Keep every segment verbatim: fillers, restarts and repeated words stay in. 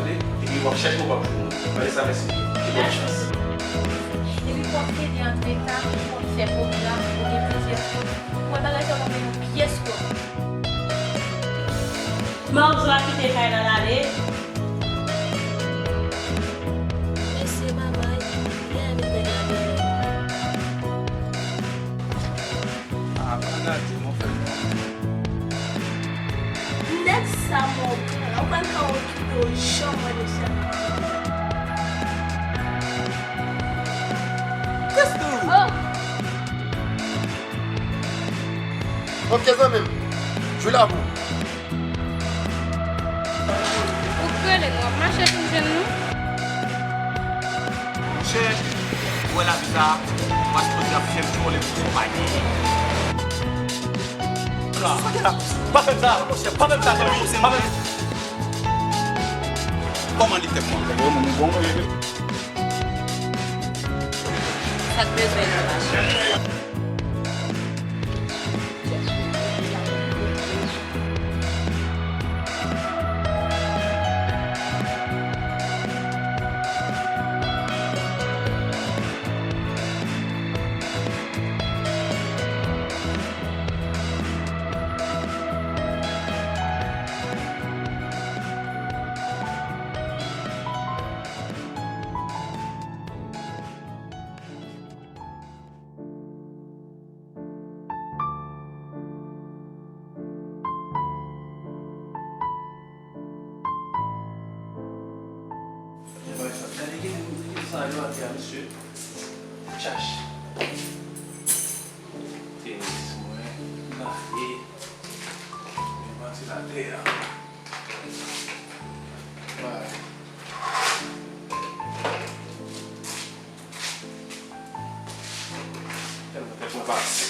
Epi w ap chèche, w p ap jwenn. Vanessa, mèsi. Epi bòn chans. Epi w ap plede antre ta, w ap fè pwogram, ou gen plizyè fwa. Ou wè bagay sa w pa fè yon pyès kob. Manzo a kite kay la, l ale. Mesye, babay, li a met nèg la deyò. Ah, pa gade, mon frè. Nèg sa, mon frè, ou pral ka okipe w jan mwen de sè. Kès tou? Oh! Ok, zanmi m. Jwi la pou. Ou k rele m, w ap mache vin jwenn nou? Monchè, ou wè lavi sa a, ou pa sipoze ap fè m vole pou son panye. Sa gen la? Pa fè m sa, monchè, pa fè m sa, zanmi, pa fè m sa. Kòman li fè pran? Bon, bon, bon, bon. Sa k bezwen nan machin? Gade ki sa yo atè a, mesye. Chache. Tenis mwen, maye. Men pati la atè a. Tèlman tèt mwen pase.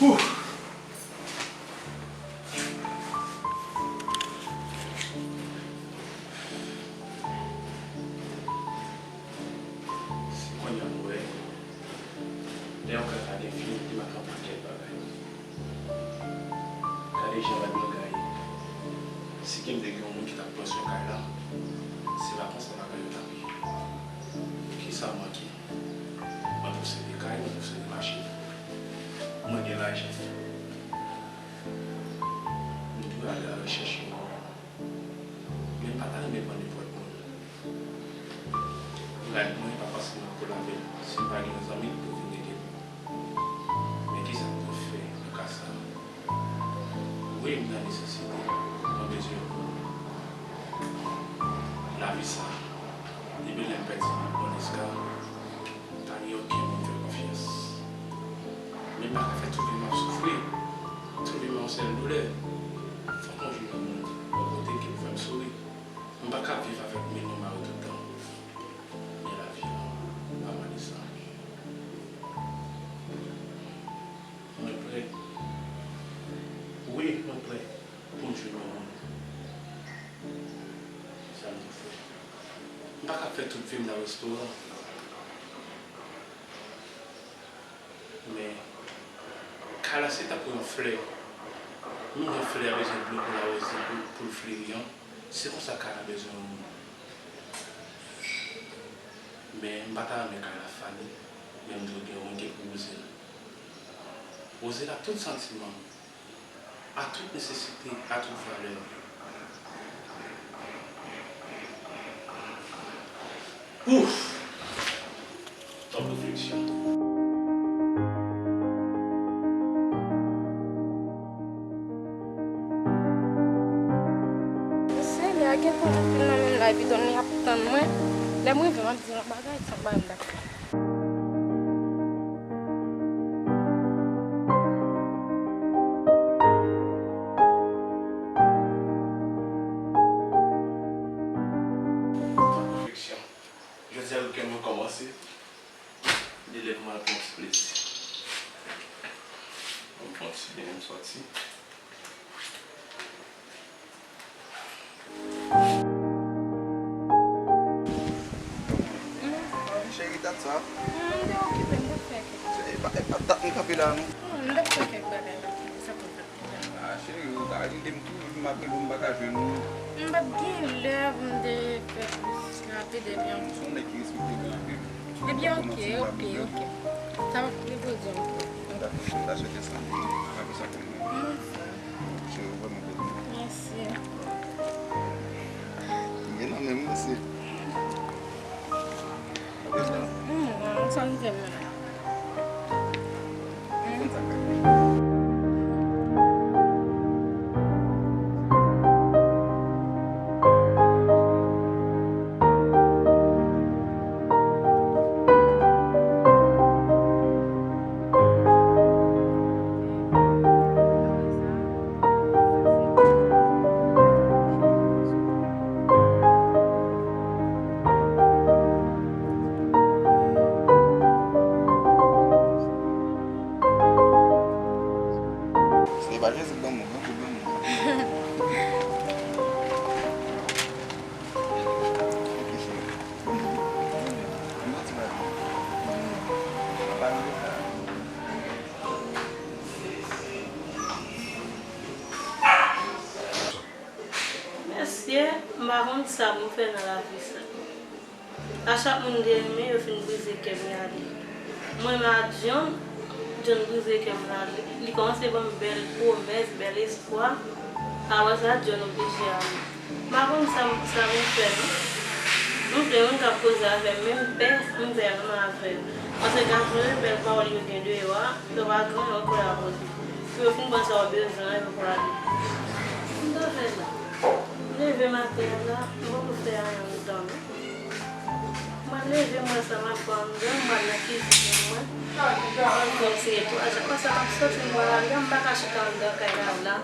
Ouh! Se kounye a m wè, lè yon kaka defini, li make yon pakèt bagay. Gade jan bagay yo gaye. Si gen de gen yon moun ki t ap pran swen kay la, se vakans la bagay yo t ap ye. Kisa m manke? Mwen posede kay, mwen posede machin. Mwen gen lajan. M dwe ale al chèche yon. Men m pa ta renmen pran nenpòt moun. Rad mwen pa fasilman kole avè l. Si m pa gen yon zanmi, li pou vin ede m. Men kisa m dwe fè nan ka sa a? Wi, m nan nesesite. Mwen bezwen yon moun. Lavi sa a, depi lè m pèdi Vanessa, m pa gen okenn moun fè konfyans. Men m pa ka fè tout vi m ap soufri. Tout vi m yon sèl doulè. Fòk mwen jwenn yon moun bò kote m ki pou fè m souri. M pa ka viv avèk men yon mari tout tan. Men lavi a pa mande sa. Mwen prè. Wi, mwen prè pou m jwenn yon moun. Sa m dwe fè? M pa ka fè tout vi m nan restoran. Men, kay la se tankou yon flè. Menm jan flè a bezwen dlo pou l awoze, pou, pou l fleri an, se konsa kay la bezwen yon moun. Men, m pa ta renmen kay la fane, men m dwe gen yon moun ki pou woze l. Woze l ak tout santiman m. À toute nécessité, à toute valeur. Ouf! Top refleksyon. Senyè, gentan anpil nan menm la, epi donn li ap tann mwen. Lè mwen rive, m ap di yon bagay, se yon bagay m t ap fè. Refleksyon. Jodi a, wikenn mwen kòmanse. Li lè pou m al pran yon ti plezi. Mwen pran ti byen, m sòti. Cheri, dat sa? M te okipe, m t ap fè kèk. Cheri, e pa, e pa dat m kanpe la, non. M t ap fè kèk bagay la, sa konsa. Ah, cheri, ou ta Mande m tou, epi m ap rele w, m pa ka jwenn ou. M p ap gen lè pou m te fè plis rapid epi yon. Ou se yon nèg ki respekte mwen anpil. Ebyen, oke, oke, oke. Sa va depoze yon pè. Dakò, m ta swete sa. Apre sa pou mwen. Mwen sa. Cheri, ou vrèman bèl. Mèsi. M gen nan menm, mèsi. Mm, mm, sa m te menm. Se pa Jezi k ban m ou, non, ki ban m ou. Ok, cheri. Yon ti bagay. Anba nou sa. Mesye, m pa konn sa pou m fè nan lavi sa. A chak moun m te renmen, yo fin brize kè m, y ale. Mwen menm a John, John brize kè m, l ale. Li kòmanse ban m bèl pwomès, bèl espwa. Apre sa, John oblije ale. M pa konn sa, sa pou m fè, non. M plen moun k ap koze avè m, men m pè, m pè menm avè yo. Paske gason yo, bèl pawòl yo gen deyò a, yo pa gen anyen ankò y ap pote. Pou yo fin pran sa yo bezwen an, yo pwale. M ta fè la. M leve maten an la, m poko fè anyen anndan non. Mwen leve, m wè sa m ap fè anndan, m pral nan kizin mwen. Mwen fè yon seri twa, chak fwa sa m ap soti, m pral anndan, m pa ka chita anndan kay la la,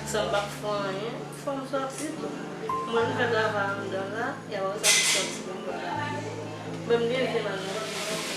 san m p ap fè anyen. Fò m soti tou. Mwen m fè travay anndan la, e apre sa m soti, m pral anndan. Mwen m leve m al nan kizin.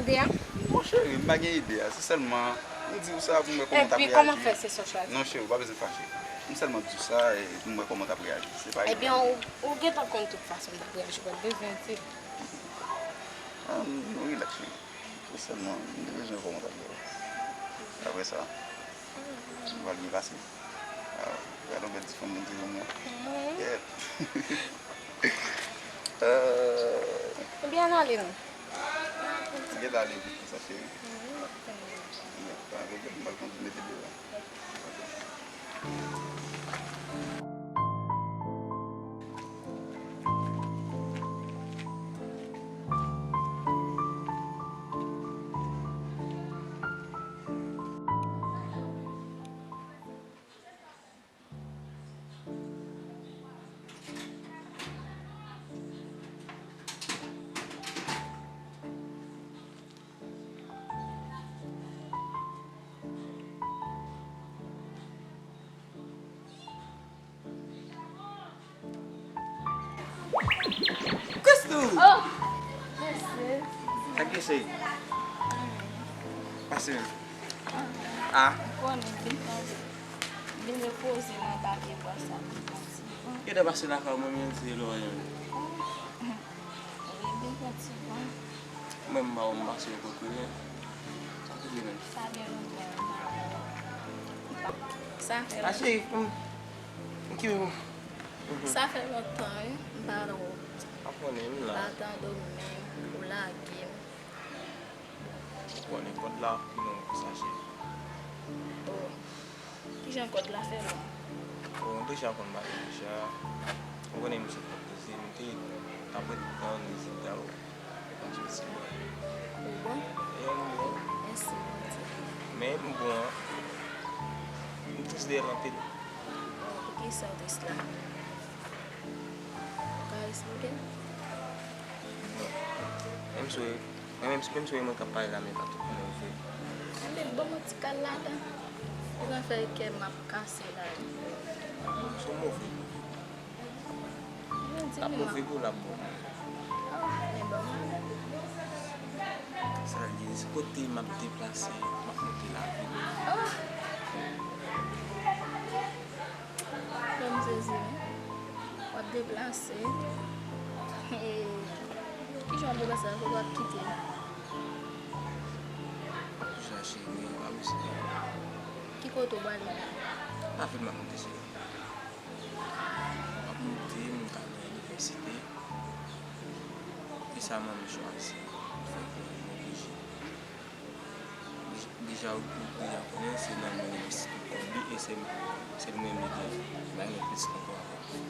Ide a? Mon cheri, m pa gen ide a. Se sèlman m di w sa pou m wè kòman w t ap reyaji. Epi kòman fè se sa w chwazi? Non, cheri, ou pa bezwen fache. M sèlman di w sa e pou m wè kòman w t ap reyaji. Se pa ide a. Ebyen, ou, ou gentan konn tout fason m t ap reyaji, ou pa t bezwen di. Ah, nou rilaks, cheri. Se sèlman, m te bezwen wè kòman w t ap reyaji. Apre sa, nou pral byen pase. Ah, gade yon bèl ti fanm moun ki renmen. Kèt. Euh, Ebyen, ann ale non. Ou gentan ale vit konsa, cheri? Wi, m ap tann ou. Wi, pa gen pwoblèm, m pral kondui mete deyò. Christoo! Oh! Mesye. Sa k gen, cheri? Pase menm. Ah. Ou konnen, m vin pran, vin repoze m anba pye bwa sa pou m pran ti van. Gentan pase lakay ou, mwen menm se lè w ye menm. Wi, m vin pran ti van. Mwen, m pa wè m pase yon kote, men. Sa kote menm? Sa gen lontan, m pa wè w. Sa fè lontan. A, cheri, m, m ki menm. Sa fè lontan, wi, m pa wè w. M pa konnen, m la. M pa tande w menm, ou lage m. Ou konnen kòd la ap pran w konsa, cheri. Oh. Kijan kòd la fè long? Bon, m deja konn bagay deja. Ou konnen m se pwòp dezi, m te t ap ret nan dezi ta yo. Yon ti bò. Ou bon? E, m bon. Mèsi, Bondye. Men m bon an. M tris dèyè l anpil. Oh, poukisa w tris la? Ou ka eksplike m? Bon. Menm si Mwen menm, menm si mwen k ap pale la, men pa tout moun vre. Anben, ban m yon ti kal ladan. Ou konn fè kè m ap kase la. Se yon move pou ou. L ap move pou ou, l ap bon. Ah, men ban m ladan. Sa l ye, se kote m ap deplase, m ap monte lavil. Ah! Ban m sezi, wi. W ap deplase. E, kijan w ap deplase la? Kote w ap kite? Chache, wi, w ap eseye. Ki kote w prale la? Lavil m ap monte, cheri. M ap monte, m ka nan inivèsite. E sa manmi chwazi. Fè pou m oblije. Deja, ou deja konnen se nan men li mete tout kòb li e se, se li menm li gen. Bay mwen plis ankò avè l.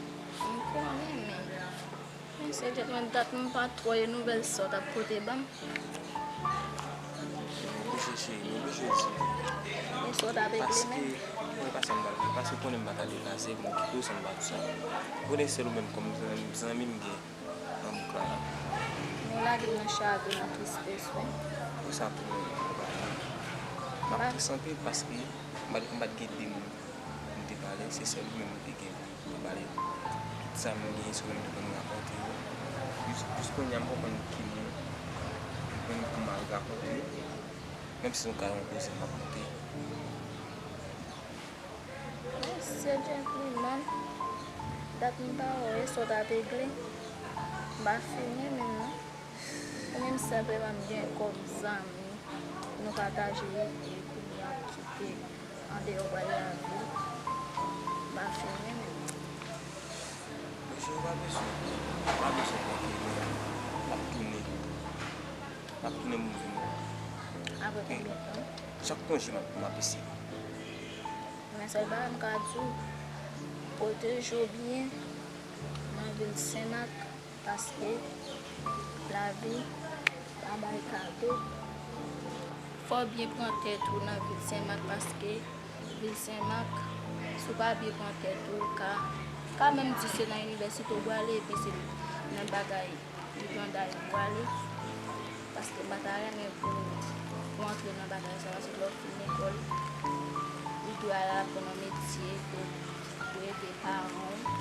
M konnen, men, men se jèt mwen dat m pa t wè nouvèl sa w t ap pote ban m. M oblije cheri, m oblije di. E sa w t ap regle menm? Paske, mwen pa sa m t ap regle, paske konnen m pa ka deplase, m kite w san m pa di sa. Konnen sèl ou menm kòm zanmi, zanmi m gen. Nan bouk la la. Nou lage m nan chagren, nan tristès, wi. Pou sa tou, wi. M ap tris anpil paske m pa t, m pa t gen de moun pou m te pale. Se sèl ou menm m te gen pou m te pale. Tout sa m gen, se ou menm m te konn rapòte yo. Jis, jis kounye a, m pa konn ki moun pou m, pou m al rapòte yo. Menm si se yon ka, yon koze m ap monte. Mesye gentleman, dat m pa wè sa w t ap regle. M pa fin renmen l non. Ou menm senpleman m gen kòm zanmi, nou pataje epi kounye a w kite andeyò w pral lavil. M pa fin renmen l. Mesye, ou pa bezwen, ou pa bezwen pè kounye a. M ap tounen. M ap tounen pou m vin. Apre konbyen tan? Chak konje m ap, m ap eseye. Men sèl bagay m ka di w, pwoteje w byen nan vil Senmak, paske lavi pa bay kado. Fò w byen pran tèt ou nan vil Senmak, paske vil Senmak, si w pa byen pran tèt ou, ou ka, ou ka menm di se nan inivèsite w pwale, epi se nan bagay brigandaj ou pwale. Paske m pa ta renmen pou, pou antre nan bagay sa, paske lè w fin lekòl, ou dwe al aprann yon metye pou, pou ede paran w.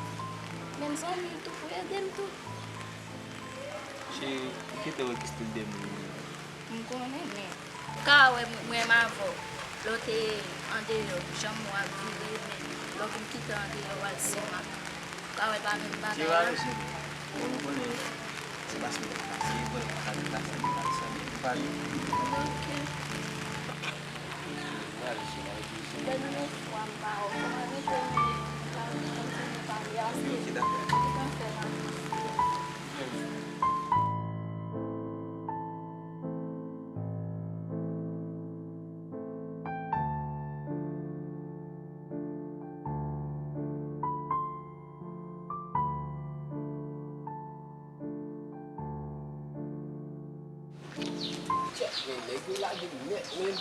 Menm zanmi m tou, pou ede m tou. Cheri, ou gentan wè ki stil de moun m ye. M konnen, men ou ka wè mwen, mwen menm avè w, lè w te andeyò, jan w ap vire, men lè w vin kite andeyò, w al sima. Ou ka wè pa menm bagay la. Ou konnen, se paske m fatige, konnen m fatige, m fatige, m fatige. Ok. Dènye fwa m pa wè w, kòman rete menm, m ka kontinye pale a, se ou k ap fè m ap Nèg yo lage m nèt, men.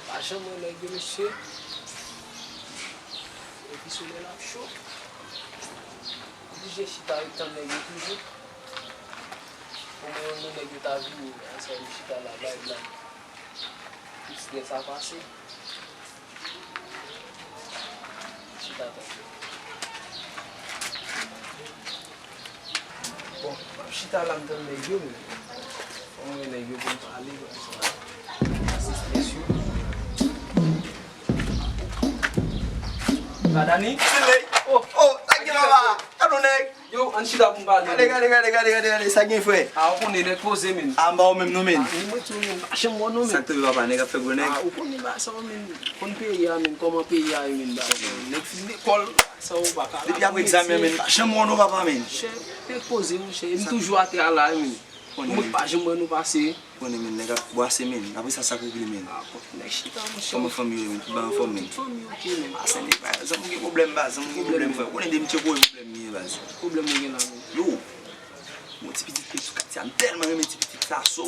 Pa janm wè nèg yo, mesye. Epi solèy la ap cho. Oblije chita ret tann nèg yo toujou. Omwen yon nèg yo ta vini, ansanm chita la, bay blag. Pou strès sa pase. Chita tann. Bon, m ap chita la, m tann nèg yo, men fò m wè nèg yo pou m pale, pase strès yo. Madani? Siley! Oh! Oh, sa k gen papa? Gade yon nèg! Yo, ann chita pou m pale. Gade, gade, gade, gade, gade, gade, sa k gen, frè? A, ou konnen nèg poze, men. A, m ba ou menm non, men. A, ni mwen tou, men. Pa janm wè w non, men. Sa k rive, papa? Nèg ap fè gwo nèg? A, ou konnen ba sa, men. Konn peyi a, men. Kòman peyi a ye, men, ba sa, men. Nèg fin lekòl, ba sa, ou pa ka. Depi apre egzamen, men, pa janm wè w non, papa, men. Chè, nèg poze, monchè. M toujou atè a la, men. Mwen pa janm wè nou pase. Konnen, men, nèg ap bwase, men. Apre sa, sa k regle, men? A, nèg chita, monchè. Kòman fanmi yo ye, men? Tout bagay anfòm, men? Tout fanmi oke, men. A, se nèg, baz, zanmi gen pwoblèm, baz, zanmi gen pwoblèm, frè. Ou konnen de m tcheko e pwoblèm li ye, baz. Pwoblèm ou gen la, men? Yo, yon ti pitit ki sou katye a, m tèlman renmen ti pitit sa, so.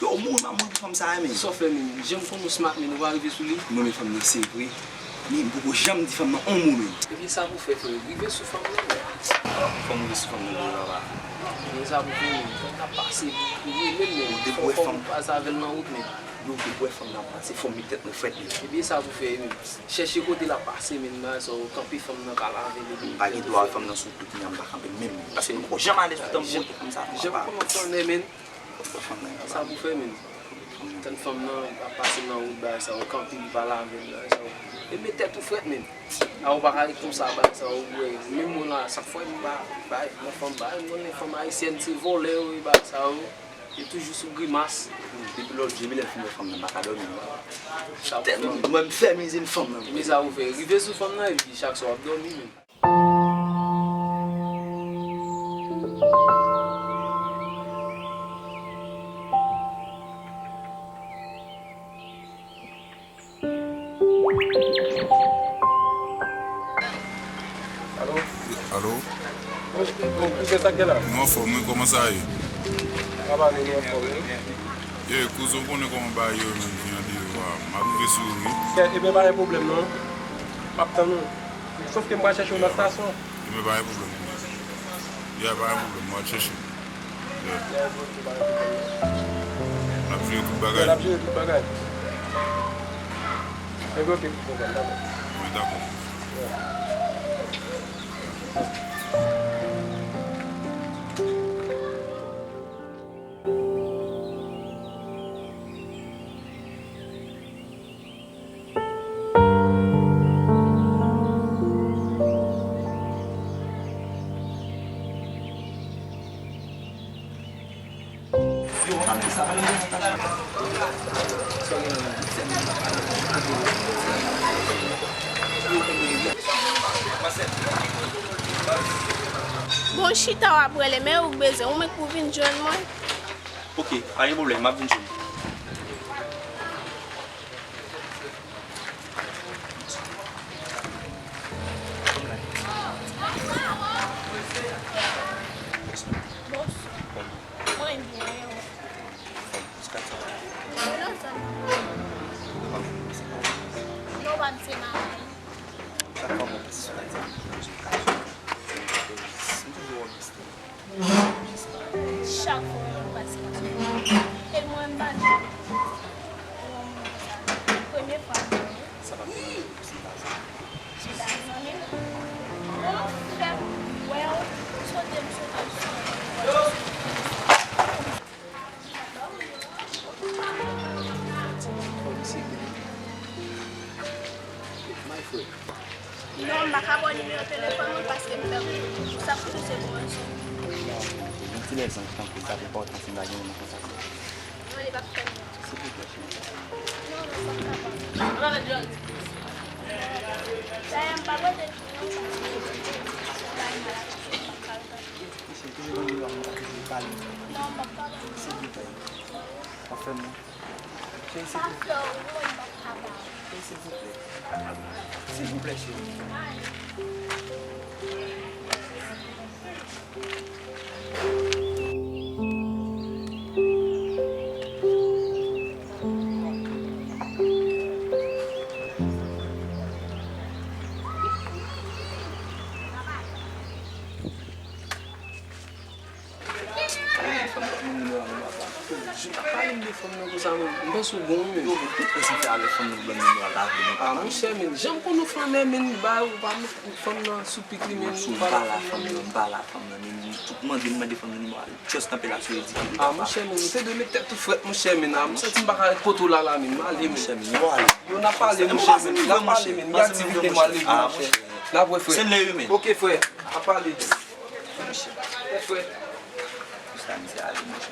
Yo, m mouri, m ap mouri pou fanm sa a, men. Sa w fè, men? Jan m konnen w smart, men, ou pa rive sou li? M renmen fanm nan, se vre. Men m poko janm di fanm nan on mo, men. Ebyen, sa pou fè, frè? Rive sou fanm nan, men. Fò m rive sou fanm nan, men, papa. Ebyen, sa pou fè, men. Fanm nan ap pase, pou ou menm, men. Fò, fò w pase avè l nan wout, men. Yo, depi w wè fanm nan ap pase, fò m met tèt mwen frèt, men. Ebyen, sa pou fè, men. Chèche kote l ap pase, men, nan sa w kanpe fanm nan, pale avè l, epi. M pa gen dwa wè fanm nan sou wout, men m pa kanpe menm, men. Paske m poko janm alèz pou tann m wè fanm sa, papa. Jan m konnen w flannen, men. Sa pou fè, men. Tann fanm nan ap pase nan wout, bagay sa, ou kanpe, li pale avè l, bagay sa. E met tèt ou frèt, men. A, ou pa ka ret konsa, bagay sa, ou wè. Menm mwen la, chak fwa m ba, bay, nan fanm, bay, mwen, fanm ayisyèn, se vòlè yo ye, bagay sa, yo. Yo toujou sou grimas. Depi lòt jou, depi lè m fin wè fanm nan, m pa ka dòmi, non. Tèlman, mwen, m fèmen zye m fanm nan. Men sa ou fè, rive sou fanm nan, epi chak swa w ap dòmi, men. Alo? Alo? Wi, bon, kouzen, sa k gen la? Nou anfòm, wi, kòman sa ye? Sa va, nou anfòm, wi. Ye, kouzen, ou konnen kòman bagay yo menm, vi andeyò a. M ap rive sou ou, wi. Ebyen, pa gen pwoblèm, non. M ap tann ou. Sòf ke m pral chèche w nan estasyon. Ebyen, pa gen pwoblèm, kouzen. Ya, pa gen pwoblèm, m ap chèche w. Ya. N ap jere tout bagay. N ap jere tout bagay. Ebyen, oke, pa gen pwoblèm, dakò. Wi, dakò. Ya. Bon, chita w ap rele, men ou k bezwen, ou menm pou vin jwenn mwen. Ok, pa gen pwoblèm, m ap vin jwenn ou. Bonswa. Mwen byen, e ou? Non, sa va. Non, pa m se mari. Chak fwa mwen pase. E mwen m pa janm wè yon moun konsa. Premye fwa m wè w. Chita zanmi m. Bon, fè m wè w, sote m sote w sou mwen. Non, m pa ka ba w nimewo telefòn mwen paske m pè pou sa pou touche pou mwen. Yon ti lèzanj, tanpri, sa te enpòtan si m ta gen moun nan kontak mwen. Non, li p ap fè m. Silvouplè, cheri. Non, non, sa m kapab. Dayè, m pa pote di non, paske se yon bagay maladi, m pa ka reponn. Cheri, toujou ban m nimewo a, m pa toujou pale. Non, m p ap ka ba w. Silvouplè. W ap fè m non. Cheri, silvouplè. Cheri, silvouplè. Silvouplè, cheri. Fanm nan, fanm nan, papa. J-, pa pale m de fanm nan konsa, men. M panse w gon, men. Yo, men, tout rezon fè avèk fanm nan, ban m nimewo a, lavi nou, papa. Ah, monchè, men, jan m konn ou flannen, men, ba, ou pa met fanm nan sou pik li, men, ou pa la fanm nan, men. M pa la fanm nan, men, tout mande, m mande fanm nan nimewo a, li just kanpe la sou ridikil li, papa. Ah, monchè, men, ou te dwe met tèt ou frèt, monchè, men. Ah, m santi m pa ka ret kote w la, la, men. M ale, men. Monchè, men, yo ale. Yo, n a pale, monchè, men. N a pale, men. Gen aktivite, m ale, men, monchè. N a wè, frè. Se lè yo, men. Ok, frè. N a pale. Monchè, fè frè. Jis la misye ale, monchè.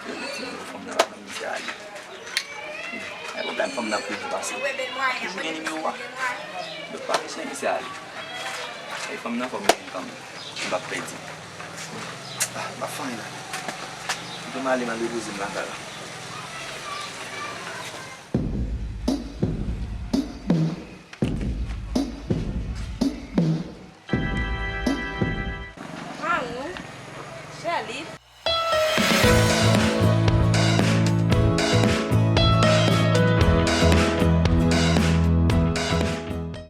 Yo, ti moun fanm nan la, misye ale. Ay, pwoblèm fanm nan ap toujou pase. Toujou gen nimewo a. Yo pa mesye, misye ale. Ay, fanm nan fò m jwenn kanmenm. M p ap pèdi. Ah, m ap fè anyen la. Kite m ale, m al repoze m lakay la. Maman, Sherley.